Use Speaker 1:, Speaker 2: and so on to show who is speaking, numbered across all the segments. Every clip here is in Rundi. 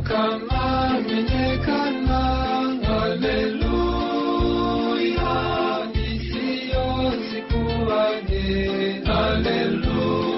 Speaker 1: Mukama menyekana, haleluya, isi yose ikubane, haleluya.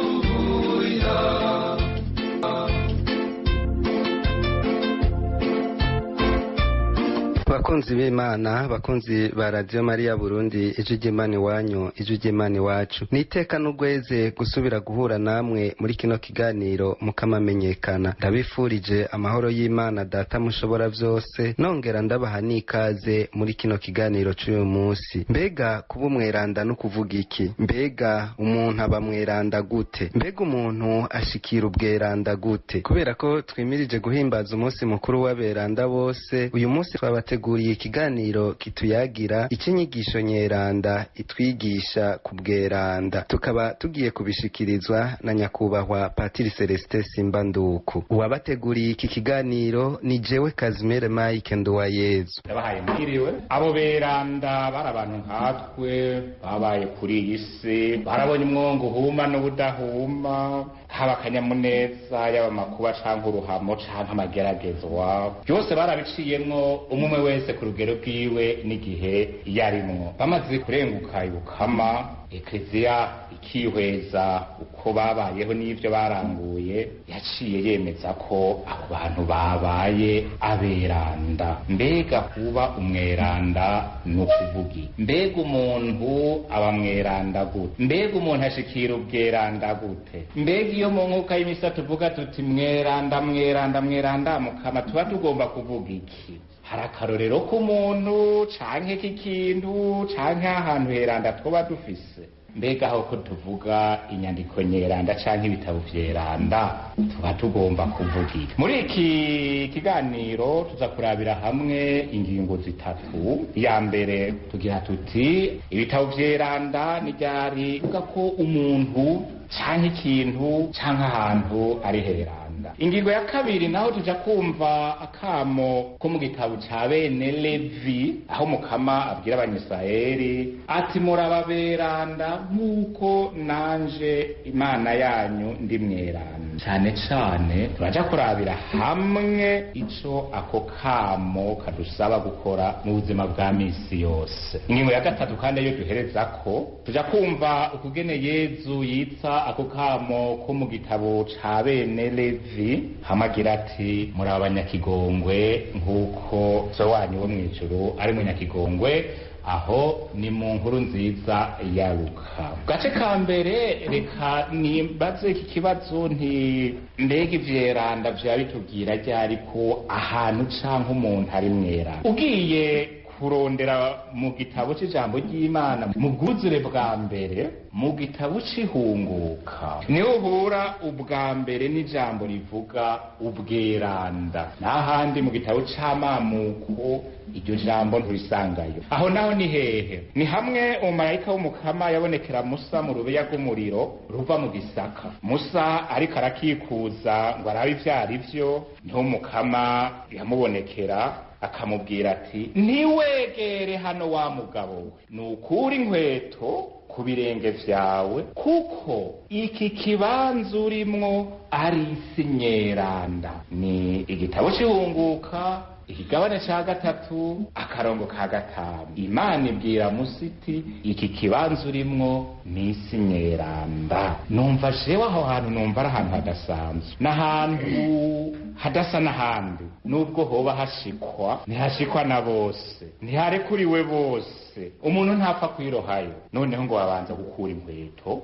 Speaker 2: Bakunzi b'Imana, bakunzi ba Radio Maria Burundi, ijwi ry'Imana iwanyu, ijwi ry'Imana iwacu, ni iteka n'ugweze gusubira guhura namwe muri kino kiganiro mukamamenyekana. Ndabifurije amahoro y'Imana Data mushobora vyose, nongera ndabaha n'ikaze muri kino kiganiro c'uyu munsi. Mbega kuba umweranda no kuvuga iki? Mbega umuntu aba mweranda gute? Mbega umuntu ashikira ubweranda gute? Kubera ko twimirije guhimbaza umunsi mukuru w'aberanda bose, uyu munsi twabateguriye ikiganiro kituyagira icinyigisho nyeranda itwigisha ku bweranda. Tukaba tugiye kubishikirizwa na nyakubahwa Patiri Celestin Simbanduku. Uwabateguriye iki kiganiro ni jewe Kazimere Mike Nduwayezu.
Speaker 3: Ndabahaye mwiriwe. Abo beranda bari abantu nkatwe, babaye kuri iyi si, barabonye umwongo uhuma n'ubudahuma, haba akanyamuneza, yaba amakuba canke uruhamo canke amageragezwa, byose barabiciyemwo, umwe wese ku rugero rwiwe n'igihe yarimwo. Bamaze kurenguka ibukama, Ekleziya ikihweza uko babayeho n'ivyo baranguye, yaciye yemeza ko abo bantu babaye aberanda. Mbega kuba umweranda ni ukuvuga iki? Mbega umuntu aba mweranda gute? Mbega umuntu ashikira ubweranda gute? Mbega iyo mu nkuka y'imisa tuvuga tuti mweranda, mweranda, mweranda mukama, tuba tugomba kuvuga iki? Hari akarorero k'umuntu canke k'ikintu canke ahantu heranda twoba dufise? Mbega aho ko tuvuga inyandiko nyeranda canke ibitabo vyeranda, tuba tugomba kuvuga iki? Muri iki kiganiro tuza kurabira hamwe ingingo zitatu. Iya mbere tugira tuti ibitabo vyeranda ni ryari bivuga ko umuntu canke ikintu canke ahantu ari heranda. Ingingo ya kabiri naho tuja kumva akamo ko mu gitabo ca bene Levi, aho Mukama abwira Abanyisiraheli ati murababeranda nk'uko nanje Imana yanyu ndi mweranda. Cane cane turaja kurabira hamwe ico ako kamo kadusaba gukora mu buzima bwa misi yose. Ingingo ya gatatu kandi iyo duherezako, tuja kumva ukugene Yezu yitsa ako kamo ko mu gitabo ca bene Levi, hamwe agira ati muri abanyakigongwe nk'uko so wanyu wo mw'ijuru ari munyakigongwe. Aho ni mu nkuru nziza ya Luka. Gace ka mbere, reka nimbaze iki kibazo nti mbega ivyeranda vya bitubwira ryari ko ahantu canke umuntu ari mweranda? Ugiye kurondera mu gitabo c'ijambo ry'Imana mu bwuzure bwa mbere, mu gitabo c'ihunguka, niho uhura ubwa mbere n'ijambo rivuga ubweranda. N'ahandi mu gitabo c'amamuko iryo jambo nturisangayo. Aho naho ni hehe? Ni hamwe umumarayika w'Umukama yabonekera Musa mu rubeya rw'umuriro ruva mu gisaka. Musa ariko arakikuza ngo arabe ivyo ari vyo, niho Umukama yamubonekera akamubwira ati ntiwegere hano wa mugabo we, nukura inkweto ku birenge vyawe, kuko iki kibanza urimwo ari isi nyeranda. Ni igitabo c'ihunguka, ikigabane ca gatatu, akarongo ka gatanu. Imana ibwira Musa iti iki kibanza urimwo ni isi nyeranda. Numva jewe aho hantu numva ari ahantu hadasanzwe, n'ahantu hadasa n'ahandi. Nubwo hoba hashikwa, ntihashikwa na bose, ntiharekuriwe bose, umuntu ntapfa kwirohayo. Noneho ngo babanza gukura inkweto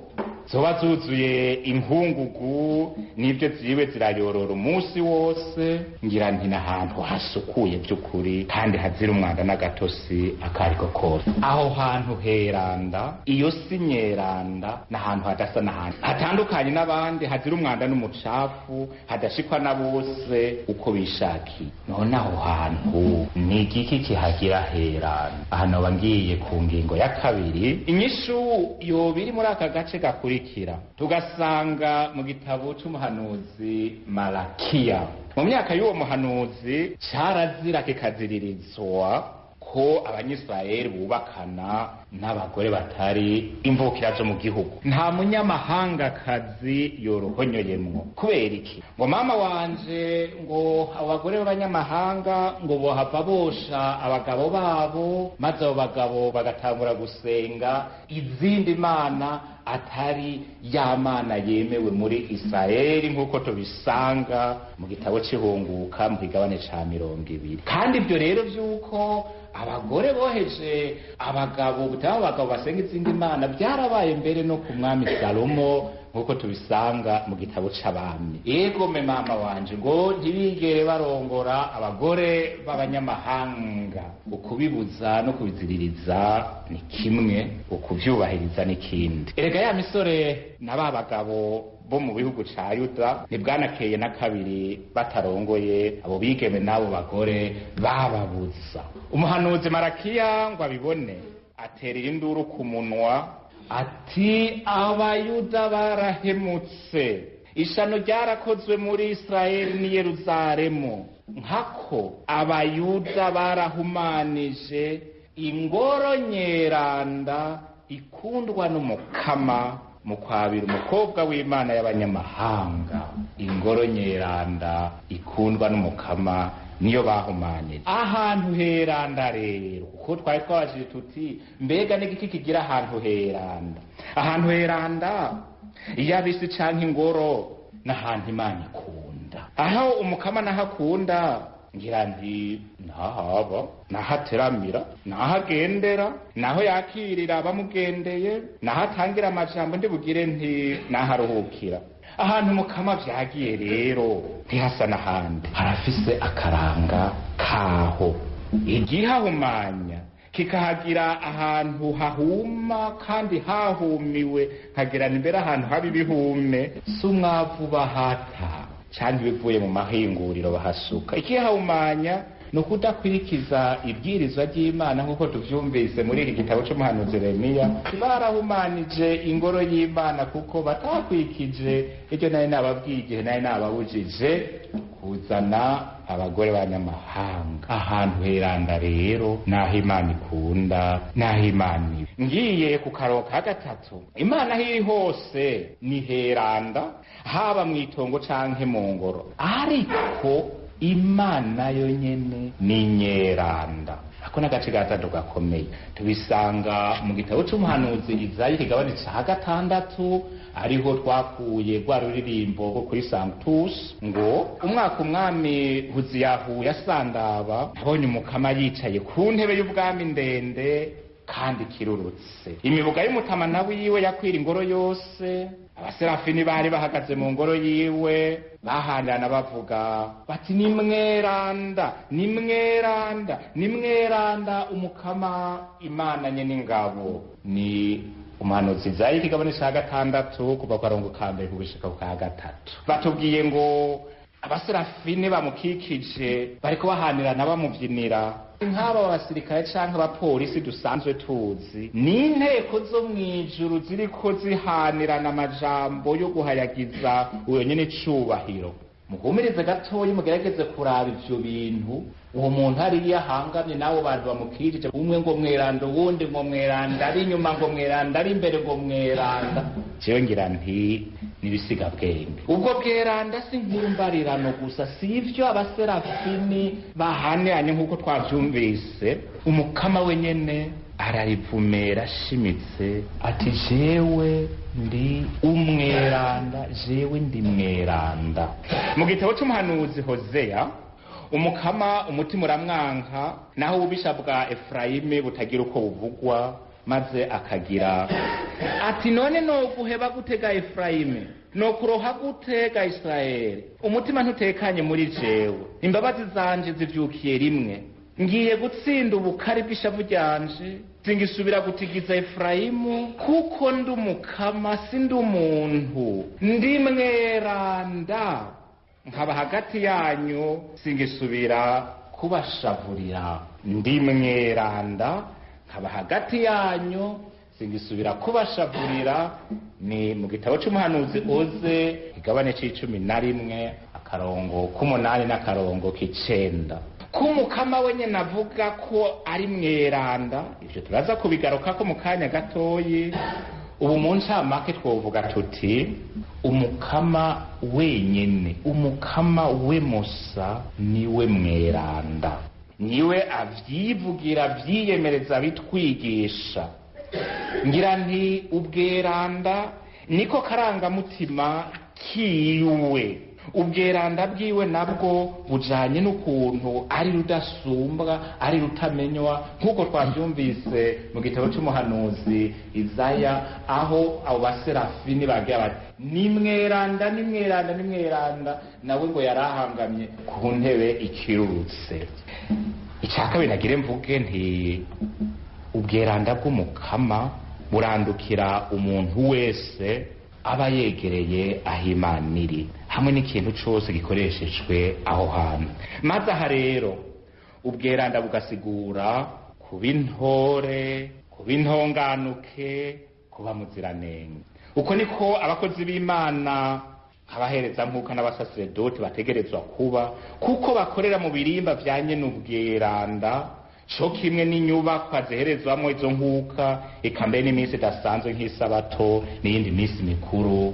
Speaker 3: zoba zuzuye inkungugu n'ibyo ziwe zirayorora umunsi wose. Ngira nti n'ahantu hasukuye by'ukuri kandi hazira umwanda n'agatosi akariko kose. Aho hantu heranda, iyo si nyeranda, n'ahantu hadasa n'ahandi, hatandukanye n'abandi, hazira umwanda n'umucafu, hadashikwa na bose uko bishakiye. None aho hantu ni igiki kihagira heranda? Aha noba ngiye ku ngingo ya kabiri. Inyishu yoba iri muri aka gace gakurikira, tugasanga mu gitabo c'umuhanuzi Malakiya. Mu myaka y'uwo muhanuzi carazira kikaziririzwa ko Abanyisirayeli bubakana n'abagore batari imvukira zo mu gihugu. Nta munyamahangakazi yorohonyoyemwo. Kubera iki? Ngo mama wanje, ngo abagore b'abanyamahanga ngo bohava bosha abagabo babo, maze abo bagabo bagatangura gusenga izindi mana atari ya mana yemewe muri Isirayeli, nk'uko tubisanga mu gitabo c'Ihunguka mu kigabane ca 20. Kandi ibyo rero vy'uko abagore boheje abagabo butaba abagabo basenga izindi mana byarabaye mbere no ku mwami Salomo, nk'uko tubisanga mu gitabo c'Abami. Yego me mama wanje, ngo ntibigere barongora abagore b'abanyamahanga. Ukubibuza no kubiziririza ni kimwe, ukuvyubahiriza ni kindi. Erega ya misore na ba bagabo bo mu bihugu ca Yuda ntibwanakeye na kabiri batarongoye abo bigeme n'abo bagore bababuza. Umuhanuzi Marakiya ngo abibone, aterera induru ku munwa ati: Abayuda barahemutse, ishano ryarakozwe muri Isirayeli n'i Yeruzalemu, nkako Abayuda barahumanije ingoro nyeranda ikundwa n'Umukama mu kwabira umukobwa w'Imana y'abanyamahanga. Ingoro nyeranda ikundwa n'Umukama niyo bahumanije. Ahantu heranda rero, kuko twari twabajije tuti mbega n'igiki kigira ahantu heranda? Ahantu heranda iyo abisi canke ingoro n'ahantu Imana ikunda. Aho Umukama naho akunda, ngira nti nahaba, nahateramira, nahagendera, naho yakirira abamugendeye, naho atangira amajambo, ndibugire nti naharuhukira. Ahantu Mukama vyagiye rero ntihasa n'ahandi, harafise akaranga kaho. Igihahumanya kikahagira ahantu hahuma kandi hahumiwe, nkagira imbere ahantu haba ibihume, si umwavu bahata canke ibivuye mu mahinguriro bahasuka. Ikihahumanya ni ukudakurikiza ibwirizwa ry'Imana, nk'uko tuvyumvise muri iki gitabo c'umuhanuzi Yeremiya. Barahumanije ingoro y'Imana kuko batakwikije iryo nari nababwiye igihe nari nababujije kuzana abagore b'abanyamahanga. Ahantu heranda rero naho Imana ikunda, naho Imana iba. Ngiye ku karongo ka gatatu, Imana aho iri hose ni heranda, haba mw'itongo canke mu ngoro, ariko Imana yo nyene ni nyeranda. Ako n'agace gatatu gakomeye, tubisanga mu gitabo c'umuhanuzi Izayi ikigabane ca 6, ariho twakuye rwa ruririmbo rwo kuri Sanctus, ngo umwaka umwami Huziyahu yasandaba, nabonye Umukama yicaye ku ntebe y'ubwami ndende kandi kirurutse, imibuga y'umutamana wiwe yakwira ingoro yose. Abaserafini bari bahagaze mu ngoro yiwe bahanirana bavuga bati: ni mweranda, ni mweranda, ni mweranda Umukama Imana nyene ingabo. Ni umuhanuzi Izayi ikigabane ca 6 kuva ku karongo ka mbere gushika ku ka 3. Batubwiye ngo abaserafini bamukikije bariko bahanirana bamuvyinira, nk'aba basirikare canke abapolisi dusanzwe tuzi, ni inteko zo mw'ijuru ziriko zihanirana amajambo yo guhayagiza uyo nyene icubahiro. Muhumirize gatoyi, mugerageze kuraba ivyo bintu. Uwo muntu hariya ahangamye n'abo bantu bamukirije, umwe ngo mweranda, uwundi ngo mweranda, ari inyuma ngo mweranda, ari imbere ngo mweranda. Jewe ngira nti nibisigabwenge. Ubwo bweranda si nkumbarirano gusa, si ivyo abaserafini bahaniranye nk'uko twavyumvise. Umukama wenyene ararivumera ashimitse ati: jewe ndi umweranda, jewe ndi mweranda. Mu gitabo c'umuhanuzi Hozeya, Umukama umutima uramwanka, naho ububisha bwa Efurayimi butagira uko buvugwa, maze akagira ati: none noguheba gutega Efurayimi, nokuroha gutega Isirayeli? Umutima ntutekanye muri jewe, imbabazi zanje zivyukiye rimwe. Ngiye gutsinda ubukari bw'ishavu ryanje, singisubira gutigiza Efurayimu, kuko ndi Umukama si ndi umuntu, ndi mweranda nkaba hagati yanyu, singisubira kubashavurira. Ndi mweranda nkaba hagati yanyu, singisubira kubashavurira. Ni mu gitabo c'umuhanuzi Oze igabane c'11 akarongo k'8 n'akarongo k'9. Ko Umukama we nyene avuga ko ari mweranda, ivyo turaza kubigarukako mu kanya gatoyi. Ubu mu ncamake twovuga tuti Umukama wenyene, Umukama we musa, niwe mweranda, niwe avyivugira, avyiyemereza, bitwigisha. Ngira nti ubweranda niko karangamutima kiwe. Ubweranda bwiwe nabwo bujanye n'ukuntu ari rudasumbwa, ari rutamenywa, nk'uko twavyumvise mu gitabo c'umuhanuzi Izaya, aho abo baserafini bagira bati: "Ni mweranda, ni mweranda, ni mweranda." Nawe ngo yarahangamye ku ntebe ikirurutse. Icya kabiri nagire mvuge nti ubweranda bw'Umukama burandukira umuntu wese aba yegereye aho Imana iri, hamwe n'ikintu cyose gikoreshejwe aho hantu. Maze aha rero ubweranda bugasigura kuba intore, kuba intonganuke, kuba muziranenge. Uko niko abakozi b'Imana, abaherezankuka n'abasaseredoti bategerezwa kuba, kuko bakorera mu birimba vya nyene ubweranda, co kimwe n'inyubakwa ziherezwamwo izo nkuka, eka mbere n'iminsi idasanzwe nk'isabato n'iyindi minsi mikuru.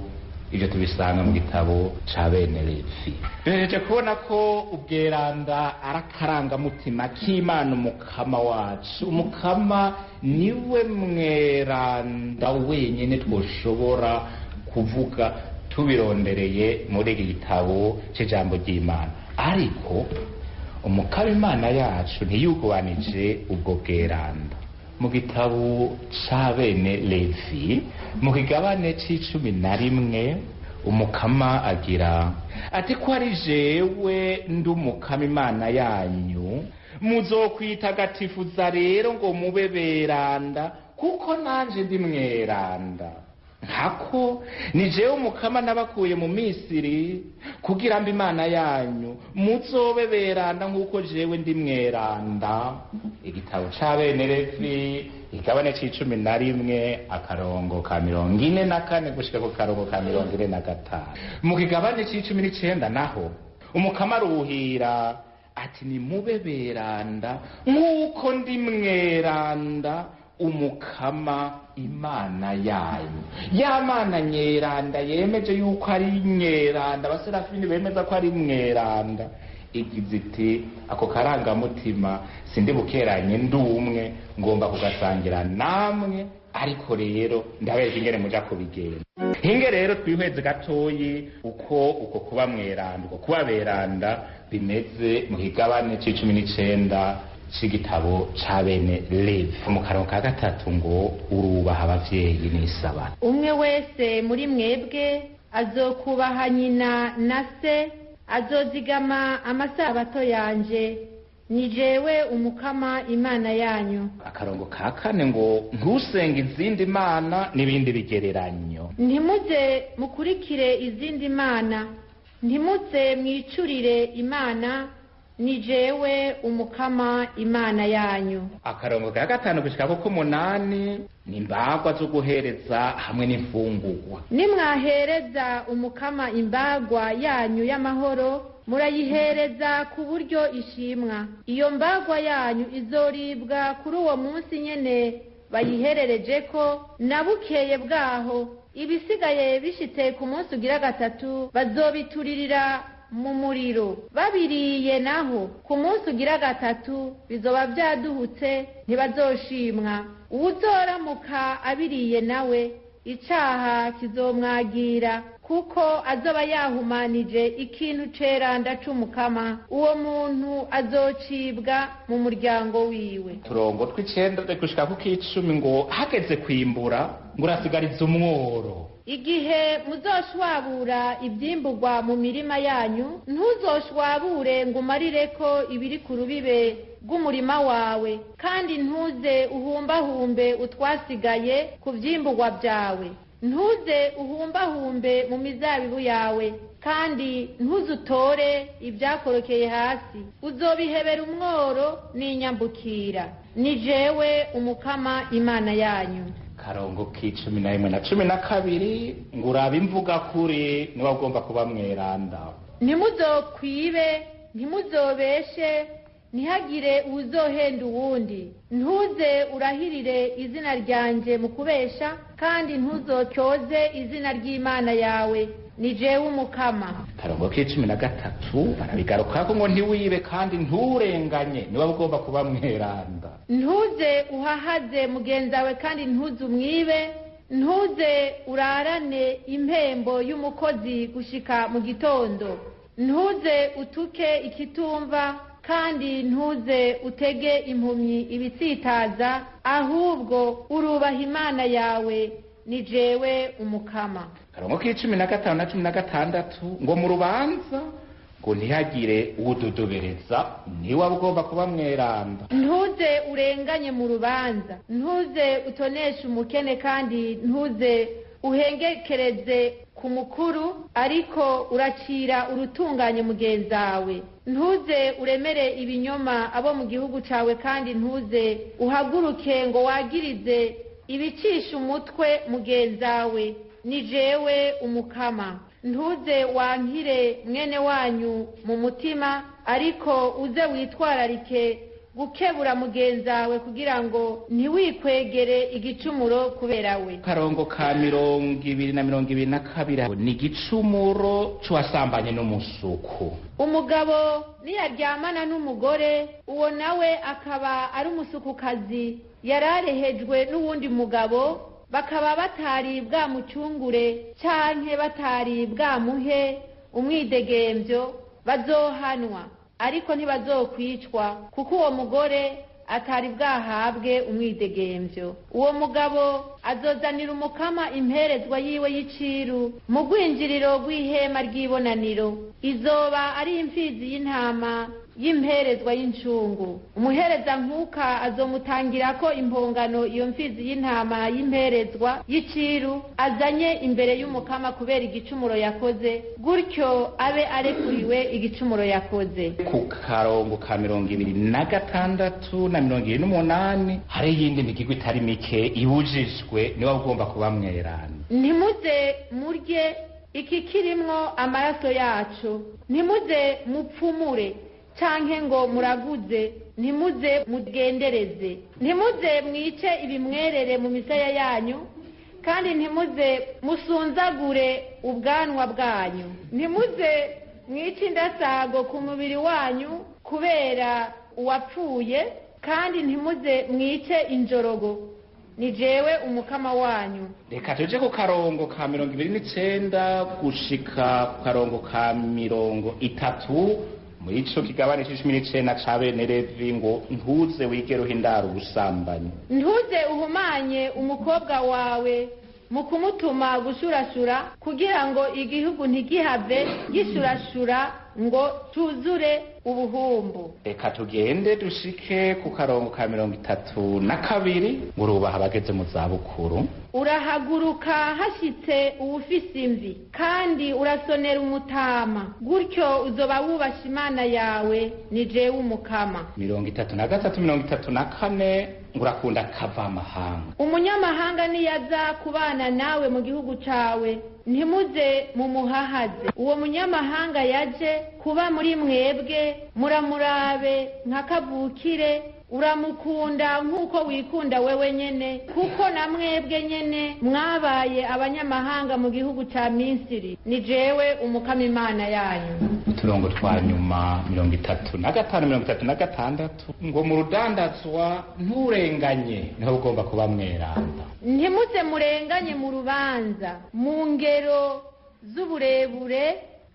Speaker 3: Ivyo tubisanga mu gitabo ca bene Levi. Duhereje kubona ko ubweranda ari akarangamutima k'Imana Umukama wacu. Umukama niwe mweranda wenyene twoshobora kuvuga tubirondereye muri iki gitabo c'ijambo ry'Imana. Ariko Umukama Imana yacu ntiyugubanije ubwo bweranda. Mu gitabo ca bene Levi, mu kigabane c'11, Umukama agira ati: "Ko ari jewe ndi Umukama Imana yanyu, muzokwitagatifuza rero ngo mube beranda, kuko nanje ndi mweranda. Nkako ni jewe Umukama nabakuye mu Misiri kugira mbe Imana yanyu, muzobe beranda nk'uko jewe ndi mweranda." Igitabo ca bene Levi, igabane c'11, akarongo ka 44 gushika ku karongo ka 45. Mu kigabane c'19 naho Umukama aruhira ati: "Nimube beranda nk'uko ndi mweranda, Umukama Imana yanyu." Ya Mana nyeranda yemeje yuko ari nyeranda, abaserafini bemeza ko ari mweranda, igize iti: "Ako karangamutima sindi bukeranye ndi umwe, ngomba kugasangira namwe, ariko rero ndabereka ingene muja kubigenda." Hinge rero twihweze gatoyi uko kuba mweranda, uko kuba beranda bimeze mu kigabane c'19 c'igitabo ca bene Levi, mu karongo ka 3 ngo: "Urubaha abavyeyi n'isabato."
Speaker 4: Umwe wese muri mwebwe azokubaha nyina na se, azozigama amasabato yanje. Ni jewe Umukama Imana yanyu.
Speaker 3: Akarongo ka 4 ngo: "Ntusenge izindi mana n'ibindi bigereranyo."
Speaker 4: Ntimuze mukurikire izindi mana, ntimuze mwicurire imana. Ni jewe Umukama Imana yanyu.
Speaker 3: Akarongo ka 5 gushika ko 8 ni imbagwa zo guhereza hamwe n'imfungurwa.
Speaker 4: Nimwahereza Umukama imbagwa yanyu y'amahoro, murayihereza ku buryo ishimwa. Iyo mbagwa yanyu izoribwa kuri uwo munsi nyene bayihererejeko, na bukeye bwaho. Ibisigaye bishitse ku munsi ugira gatatu bazobituririra mu muriro. Babiriye naho ku munsi ugira gatatu bizoba vyaduhutse, ntibazoshimwa. Uwuzoramuka abiriye nawe icaha kizomwagira, kuko azoba yahumanije ikintu ceranda c'Umukama. Uwo muntu azocibwa mu muryango wiwe.
Speaker 3: Turongo tw'9 gushika ku k'10 ngo: "Hageze kwimbura, ngo urasigariza umworo."
Speaker 4: Igihe muzoshwabura ivyimburwa mu mirima yanyu, ntuzoshwabure ngo umarireko ibiri ku rubibe rw'umurima wawe, kandi ntuze uhumbahumbe utwasigaye ku vyimburwa vyawe. Ntuze uhumbahumbe mu mizabibu yawe, kandi ntuzutore ibyakorokeye hasi. Uzobihebera umworo n'inyambukira. Ni jewe Umukama Imana yanyu.
Speaker 3: Karongo k'11 na 12 ngo: "Urabe imvuga kuri niba ugomba kuba mweranda."
Speaker 4: Ntimuzokwibe, ntimuzobeshe, Ntihagire uwuzohenda uwundi. Ntuze urahirire izina ryanje mu kubesha, kandi ntuzotyoze izina ry'Imana yawe. Ni jewe Umukama.
Speaker 3: Akarongo k'13 barabigarukako ngo ntiwibe kandi nturenganye, niba ugomba kuba mweranda.
Speaker 4: Ntuze uhahaze mugenzawe kandi ntuze umwibe. Ntuze urarane impembo y'umukozi gushika mu gitondo. Ntuze utuke ikitumva, kandi ntuze utege impumyi ibitsitaza, ahubwo urubaha Imana yawe. Ni jewe Umukama.
Speaker 3: Akarongo k'15 na 16 ngo mu rubanza ngo ntihagire uwudodobereza, niba ugomba kuba mweranda.
Speaker 4: Ntuze urenganye mu rubanza, ntuze utoneshe umukene, kandi ntuze uhengekereze ku mukuru, ariko uracira urutunganye mugenzawe. Ntuze uremere ibinyoma abo mu gihugu cawe, kandi ntuze uhaguruke ngo wagirize ibicisha umutwe mugenzawe. Ni jewe Umukama. Ntuze wankire mwene wanyu mu mutima, ariko uze witwararike gukebura mugenzawe, kugira ngo ntiwikwegere igicumuro kubera we.
Speaker 3: Karongo ka 20 na 22 ni igicumuro c'uwasambanye n'umusuku.
Speaker 4: Umugabo niyaryamana n'umugore, uwo nawe akaba ari umusukukazi yararehejwe n'uwundi mugabo, bakaba batari bwamucungure canke batari bwamuhe umwidegemvyo, bazohanwa, ariko ntibazokwicwa, kuko uwo mugore atari bwahabwe umwidegemvyo. Uwo mugabo azozanira Umukama imperezwa yiwe y'iciru mu rwinjiriro rw'ihema ry'ibonaniro. Izoba ari imfizi y'intama y'imperezwa y'incungu. Umuhereza nkuka azomutangirako impongano iyo mfizi y'intama y'imperezwa y'iciru azanye imbere y'Umukama kubera igicumuro yakoze, gutyo abe arekuriwe igicumuro yakoze.
Speaker 3: Ku karongo ka 26 na 28 hari iyindi migigwi itari mike ibujijwe, niba ugomba kuba mweranda.
Speaker 4: Ntimuze murye iki kirimwo amaraso yacu, ntimuze mupfumure canke ngo muraguze, ntimuze mugendereze, ntimuze mwice ibimwerere mu misaya yanyu, kandi ntimuze musunzagure ubwanwa bwanyu, ntimuze mwice indasago ku mubiri wanyu kubera uwapfuye, kandi ntimuze mwice injorogo. Ni jewe Umukama wanyu.
Speaker 3: Reka tuje ku karongo ka 29 gushika ku karongo ka 30 muri ico kigabane c'19 ca bene Levi ngo ntuze wigere uhindara ubusambanyi.
Speaker 4: Ntuze uhumanye umukobwa wawe mu kumutuma gushurashura, kugira ngo igihugu ntigihave gishurashura ngo tuzure ubuhumbu.
Speaker 3: Reka tugende dushike ku karongo ka 32 ngo urubaha abageze mu zabukuru.
Speaker 4: Urahaguruka hashitse uwufise imvi, kandi urasonera umutama, gutyo uzoba wubasha Imana yawe. Ni jewe Umukama.
Speaker 3: 33 34 ngo urakunda kavamahanga.
Speaker 4: Umunyamahanga niyaza kubana nawe mu gihugu cawe, ntimuze mumuhahaze. Uwo munyamahanga yaje kuba muri mwebwe, muramurabe nka kavukire, uramukunda nk'uko wikunda wewe nyene, kuko na mwebwe nyene mwabaye abanyamahanga mu gihugu ca Misiri. Ni jewe Umukama Imana yanyu.
Speaker 3: Uturongo twa nyuma 35 36 ngo mu rudandazwa nturenganye, niho ugomba kuba mweranda.
Speaker 4: Ntimuze murenganye mu rubanza, mu ngero z'uburebure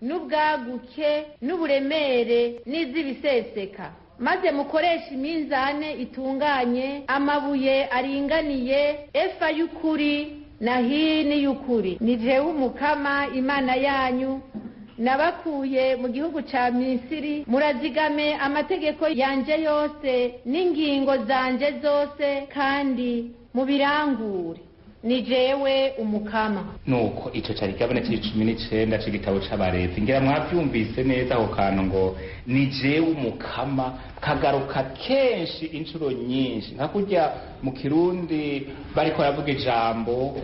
Speaker 4: n'ubwaguke n'uburemere n'iz'ibiseseka, maze mukoreshe iminzane itunganye, amabuye aringaniye, efa y'ukuri na hini y'ukuri. Ni jewe Umukama Imana yanyu, nabakuye mu gihugu ca Misiri. Murazigame amategeko yanje yose n'ingingo zanje zose, kandi mubirangure. Ni jewe Umukama.
Speaker 3: Nuko ico cari kigabane c'19 c'igitabo c'Abarevi. Ngira mwavyumvise neza ako kantu ngo ni jewe Umukama, kagaruka kenshi inshuro nyinshi, nka kurya mu Kirundi bariko baravuga ijambo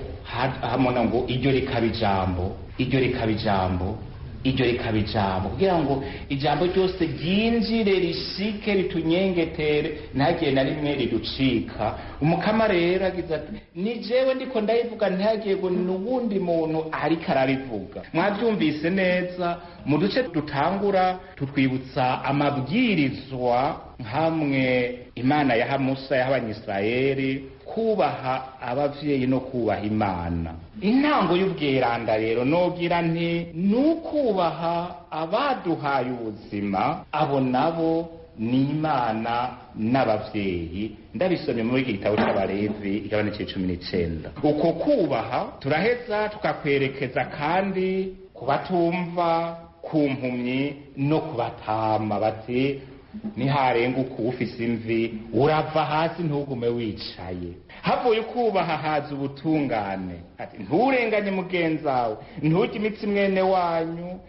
Speaker 3: hamona ngo iryo rikaba ijambo, iryo rikaba ijambo, Iryo rikaba ijambo kugira ngo ijambo ryose ryinjire, rishike, ritunyengetere, ntihagire na rimwe riducika. Umukama rero agize ati: "Ni jewe ndiko ndayivuga, ntihagire ngo ni uwundi muntu ariko arabivuga." Mwabyumvise neza mu duce dutangura, tutwibutsa amabwirizwa nk'amwe Imana yaha Musa, yaha Abanyisirayeli, kubaha abavyeyi no kubaha Imana. Intango y'ubweranda rero nogira nti ni ukubaha abaduhaye ubuzima, abo nabo ni Imana n'abavyeyi. Ndabisomye muri iki gitabo c'Abalevi, igabane c'icumi n'icenda. Uko kubaha turaheza tukakwerekeza kandi kubatumva, ku mpumyi no kubatama, bati: "Niharenga uku ufise imvi, urava hasi, ntugume wicaye." Havuye ukubaha haza ubutungane, ati: "Nturenganye mugenzawe, nturye imitsi mwene wanyu,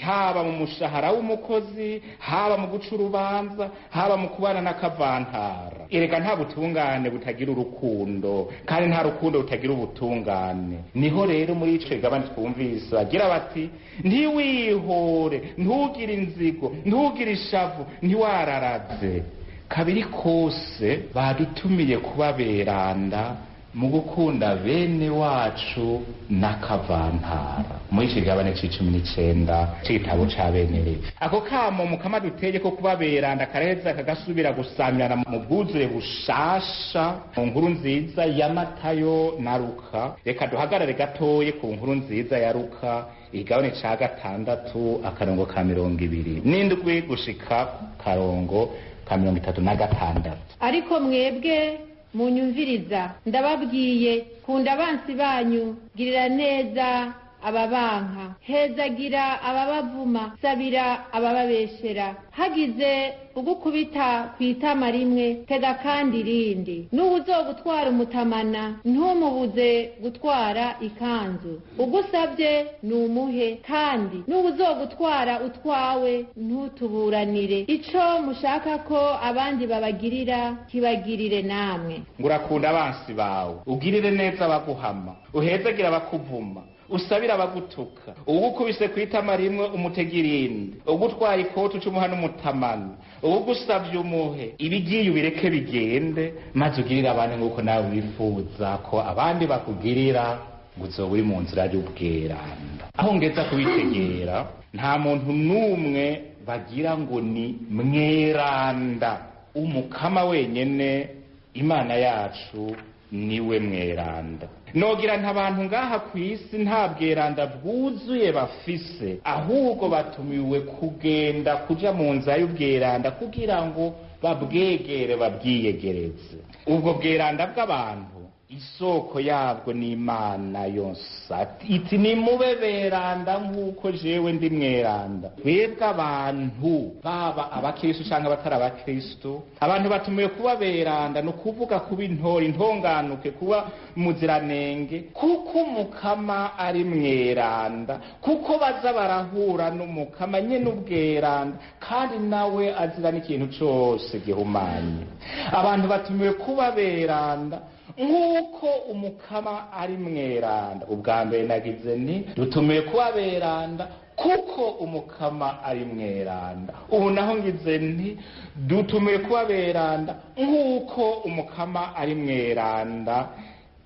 Speaker 3: haba mu mushahara w'umukozi, haba mu guca urubanza, haba mu kubana n'akavantara." Erega nta butungane butagira urukundo, kandi nta rukundo rutagira ubutungane. Niho rero muri ico kigabane twumvise bagira bati: "Ntiwihore, ntugire inzigo, ntugire ishavu, ntiwararaze." Kabiri kose badutumiye kuba beranda mu gukunda bene wacu n'akavantara, muri iki kigabane c'icumi n'icenda c'igitabo ca bene Levi. Ako kamo Mukama duteye ko kuba beranda karaheza kagasubira gusamyana mu bwuzure bushasha mu Nkuru Nziza ya Matayo na Luka. Reka duhagarare gatoye ku Nkuru Nziza ya Luka, igabane ca gatandatu, akarongo ka 27 gushika ku karongo ka 36.
Speaker 4: Ariko mwebwe munyumviriza, ndababwiye: kunda abansi banyu, girira neza ababanka, hezagira ababavuma, sabira abababeshera. Hagize ugukubita ku itama rimwe, tega kandi irindi. N'ubu uzogutwara umutamana, ntumubuze gutwara ikanzu. Ugusabye numuhe, kandi n'ubu uzogutwara utwawe, ntutuburanire. Ico mushaka ko abandi babagirira, kibagirire namwe.
Speaker 3: Ngo urakunda abansi bawe, ugirire neza abaguhama, uhezagira abakuvuma, usabira abagutuka. Uwugukubise ku itama rimwe, umutega irindi. Ugutwaye ikoti, uca umuha n'umutamana. Uwugusavye, umuhe. Ibigiye ubireke bigende, maze ugirire abandi nk'uko nawe wifuza ko abandi bakugirira, ngo uzoba uri mu nzira y'ubweranda. Aho ngeza kubitegera, nta muntu n'umwe bagira ngo ni mweranda. Umukama wenyene, Imana yacu, niwe mweranda. Nogira nta bantu ngaha ku isi nta bweranda bwuzuye bafise, ahubwo batumiwe kugenda kuja mu nzira y'ubweranda kugira ngo babwegere, babwiyegereze. Ubwo bweranda bw'abantu, isoko yabwo ni Imana yose, iti: "Nimube beranda nk'uko jewe ndi mweranda." Twebwe abantu, baba abakristu canke abatari abakristu, abantu batumiwe kuba beranda, ni ukuvuga kuba intore, intonganuke, kuba muziranenge, kuko Umukama ari mweranda, kuko baza barahura n'Umukama nyene ubweranda, kandi nawe azira n'ikintu cose gihumanye. Abantu batumiwe kuba beranda nk'uko Umukama ari mweranda. Ubwa mbere nagize ni dutumiwe kuba beranda kuko Umukama ari mweranda, ubu naho ngize nti dutumiwe kuba beranda nk'uko Umukama ari mweranda.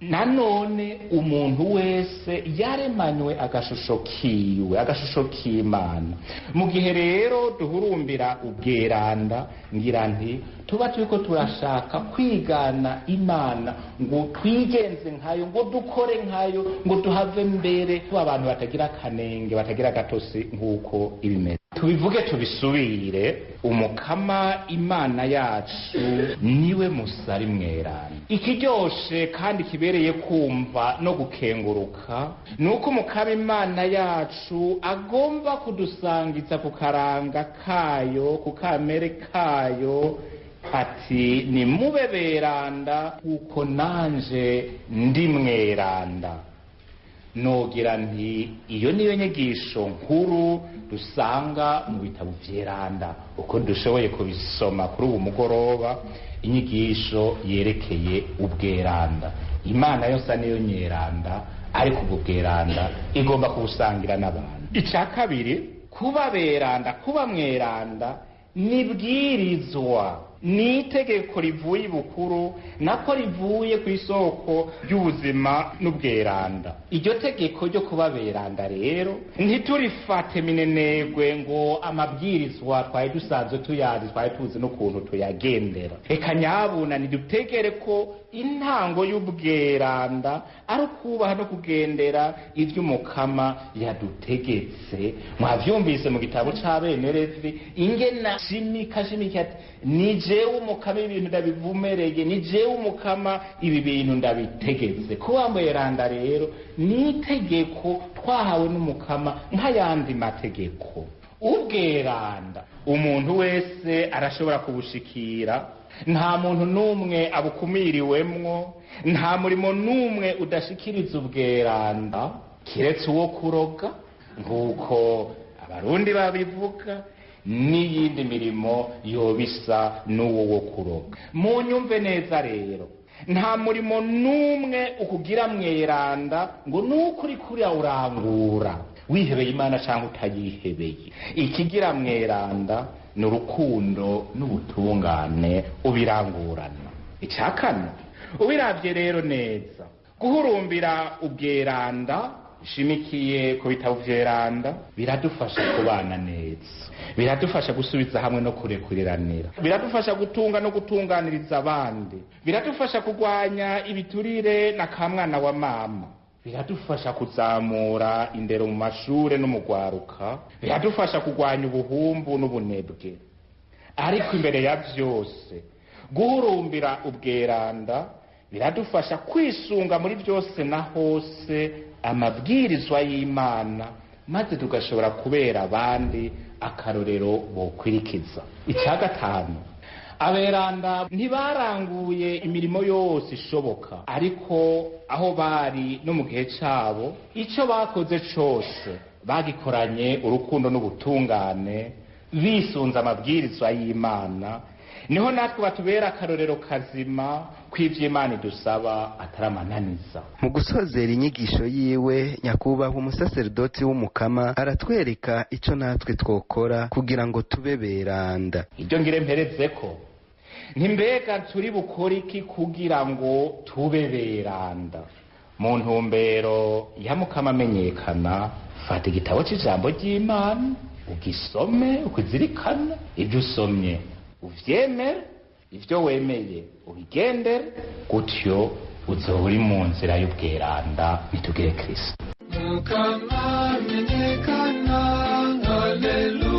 Speaker 3: Nanone umuntu wese yaremanywe agashusho kiwe, agashusho k'Imana. Mu gihe rero duhurumbira ubweranda, ngira nti tuba turiko turashaka kwigana Imana, ngo twigenze nkayo, ngo dukore nkayo, ngo duhave mbere tuba abantu batagira akanenge, batagira agatosi nk'uko ibimeze. Tubivuge tubisubire: Umukama Imana yacu niwe musari mweranda. Ikiryoshe kandi kibereye kumva no gukenguruka ni uko Umukama Imana yacu agomba kudusangiza ku karanga kayo, ku kamere kayo, ati: "Nimube beranda kuko nanje ndi mweranda." Nogira nti iyo niyo nyigisho nkuru dusanga mu bitabo vyeranda uko dushoboye kubisoma kuri ubu mugoroba, inyigisho yerekeye ubweranda. Imana yose niyo nyeranda, ariko ubwo bweranda igomba kubusangira n'abantu. Icya kabiri, kuba beranda, kuba mweranda nibwirizwa, ni itegeko rivuye ibukuru, nako rivuye ku isoko ry'ubuzima n'ubweranda. Iryo tegeko ryo kuba beranda rero ntiturifate minenegwe ngo amabwirizwa twari dusanzwe tuyazi, twari tuzi n'ukuntu tuyagendera. Reka nyabuna nidutegere ko intango y'ubweranda ari ukubaha no kugendera ivy'Umukama yadutegetse. Mwavyumvise mu gitabo c'Abenerevi ingena shimika shimika ati ni jewe Umukama ibintu ndabivumereye, ni jewe Umukama ibi bintu ndabitegetse. Kuba mweranda rero ni itegeko twahawe n'Umukama nk'ayandi mategeko. Ubweranda umuntu wese arashobora kubushikira, nta muntu n'umwe abukumiriwemwo, nta murimo n'umwe udashikiriza ubweranda kiretse uwo kuroga nk'uko Abarundi babivuga, n'iyindi mirimo yobisa n'uwo wo kuroga. Munyumve neza rero, nta murimo n'umwe ukugira mweranda ngo nuko uri kuriya urangura wihebeye Imana cyangwa utayihebeye. Ikigira mweranda ni urukundo n'ubutungane ubirangurana. Icya kane, ubiravye rero neza, guhurumbira ubweranda shimikiye ku bitabo vyeranda biradufasha kubana neza, biradufasha gusubiza hamwe no kurekuriranira, biradufasha gutunga no gutunganiriza abandi, biradufasha kurwanya ibiturire na kamwana wa mama, biradufasha kuzamura indero mu mashure no mu rwaruka, biradufasha kurwanya ubuhumbu n'ubunebwe. Ariko imbere ya vyose, guhurumbira ubweranda biradufasha kwisunga muri byose na hose amabwirizwa y'Imana, maze tugashobora kubera abandi akarorero bokwirikiza. Icya gatanu, aberanda ntibaranguye imirimo yose ishoboka, ariko aho bari no mu gihe cabo icyo bakoze cose bagikoranye urukundo n'ubutungane, bisunze amabwirizwa y'Imana. Niho natwe batubera akarorero kazima kw'ivy'Imana idusaba ataramananiza.
Speaker 2: Mu gusozera inyigisho yiwe, nyakubahwa umusaserdoti w'Umukama aratwereka ico natwe twokora kugira ngo tube beranda.
Speaker 3: Ibyo ngire mperezeko, ntimbega turi bukore iki kugira ngo tube beranda? Mu ntumbero ya Mukama amenyekana, fata igitabo c'ijambo ry'Imana ugisome, ukizirikane ibyo usomye, uvyemere ivyo wemeye, ubigendere gutyo, uzoba uri mu nzira y'ubweranda. Nitugire Kristo.
Speaker 1: Mukama menyekana, haleluya.